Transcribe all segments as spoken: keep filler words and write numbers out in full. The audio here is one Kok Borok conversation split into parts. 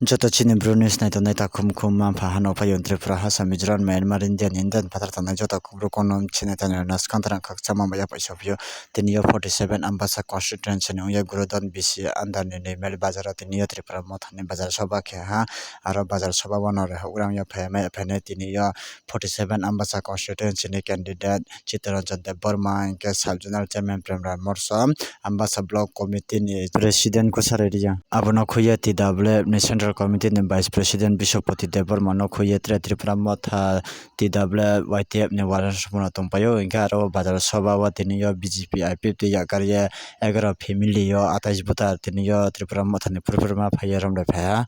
Joto chini bru news naitongnai takhum khum mampha hano phaiyung Tripura hasa Mizoram Myanmar India ni Indian phatar tangnai joto kubru kono chini tanai nas kantarang khakchangma maya paisa phio. Tini yo forty seven Ambasa constituency ni ungya Gurudon B C under ni Nimel bazar o tini yo Tripura mothani bazar soba khe ha aro bazar soba bono rehok gram yo phaimai phainai tini yo forty seven Ambasa constituency ni candidate Chittaranjan Debbarma, hinkhe Sub Zonal Chairman Premram Morso, Ambasa Block Committee ni President Kusari Reang. Abono khuya T W F ni Central Committee ni Vice President Biswapati Debbarma no khuya Tri-, Tripura Motha T W F Y T F ni Warasopano tongpaio, hinkhe aro bazar soba o tini yo B J P I P F T yakarye egaroh family yo atais buta tini yo Tripura Motha ni phurphurma phaiya romlai phaiya.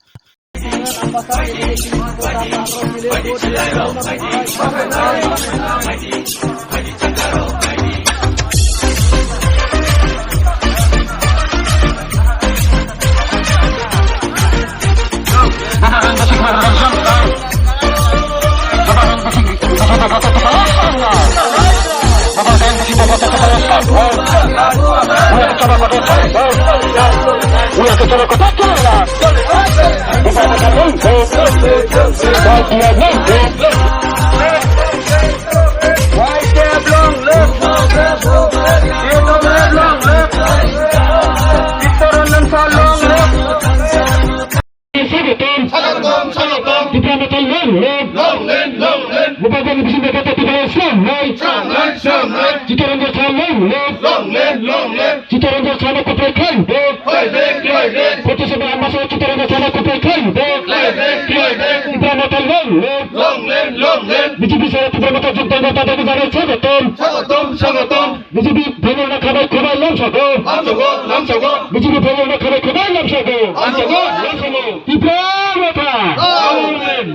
Swagotom. Swagotom, swagotom. Tipra Motha long live. Long live, long live. Bupati Bisi Debata Tipra long live. Long live, long live. Chittaranjan Sir long live. Long live, long live. Chittaranjan Sir no kuplai khlai bo. Khlai de, khlai de. Forty seven Ambasa Chittaranjan Sir no kuplai khlai bo. Khlai de, khlai de. Tipra Motha long live. Long live, long live. B J P sir Tipra Motha jogdan khe tathok jani swagotom. Swagotom, swagotom. B J P phainai no khabai khabai lamsago. Lamsago, lamsago. B J P phainai no khabai khabai lamsago. Lamsago, lamsago. Tipra Motha. Long live.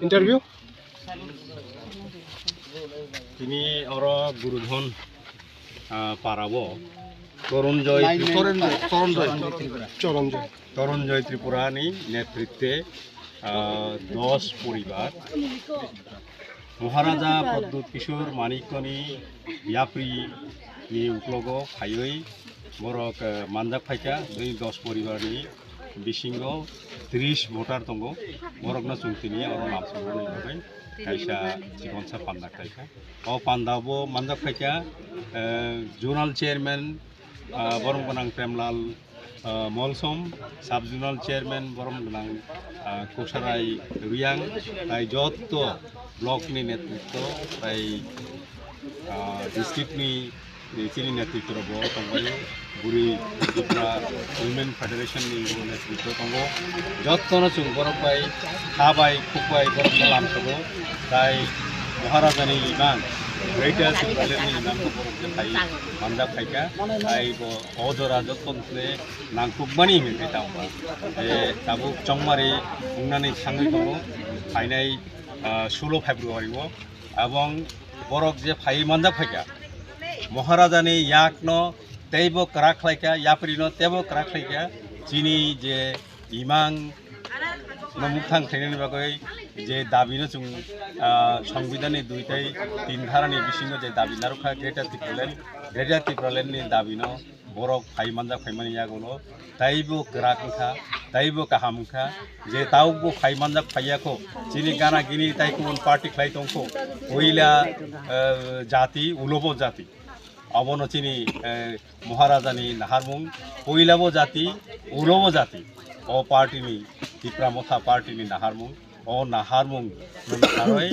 Interview. Tini oro Gurudhon, ah, parao Toronjoy, Toronjoy, Toronjoy, Toronjoy. Toronjoy Tripura ni netritwe, ah, dos poribar Maharaja Pradyut Kishore Manikya ni yapri ni uklogo phaiwi borok, ah, manjak phaikha, tei dos poribar ni bisingo tris voter tongo, borokno chwng tini oro lamsoknani bagwi kaisa chikonsa panda khlaikha. O panda bo manjak phaikha, eh, zonal chairman, ah, borom gwnang Premlal, ah, Molsom, sub zonal chairman borom gwnang, ah, Kosarai Riyang, tai jotto block ni netritwo tai, ah, district ni chini netritwo bo tongbaio, buri Tripura Women Federation ni bo netritwo tongo. Jottono chwng borok bai, ha bai, khuk bai borok no lamsogo. Tai Maharaja ni imang, Greater Tipraland ni imang ko borok je phai manjak phaikha. Tai bo o jora jotto nangkukmani hinwi tamo. Je tabuk chongmari wngnani sangwi tongo, phainai, ah, sulo February o. Abong borok je phai manjak phaikha, Maharajani yakno teibo kwrak khlaikha, yaprino teibo kwrak khlaikha, chini je imang no mukthang khlainani bagwi je dabino chwng, ah, Songbidanni dui tei tin dharani bisingo je dabi narwkha Greater Tipraland, Greater Tipralandni dabino borok phai manjak phaimani yagulo taibo kwrak wngkha, taibo kaham wngkha, je tabukbo phai manjak phaiyakho, chini gana gini tai kubun party khlai tongkho, puila, eh, jati, ulobo jati, obono chini, eh, Maharajani naharmung, puilabo jati, ulobo jati, o partyni, Tipra Motha partyni naharmung. O naharmung nung tharwi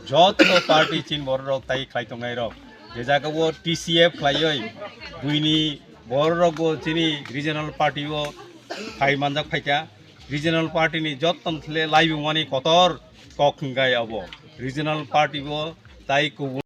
jotto party chin bororok tai khlai tongnairok. Je jagao T C F khlaiwi buini bororokbo chini regional party o phai manjak phaikha. Regional party ni jotto thile laibumani kotor kok hwnkhe abo. Regional party o tai kubun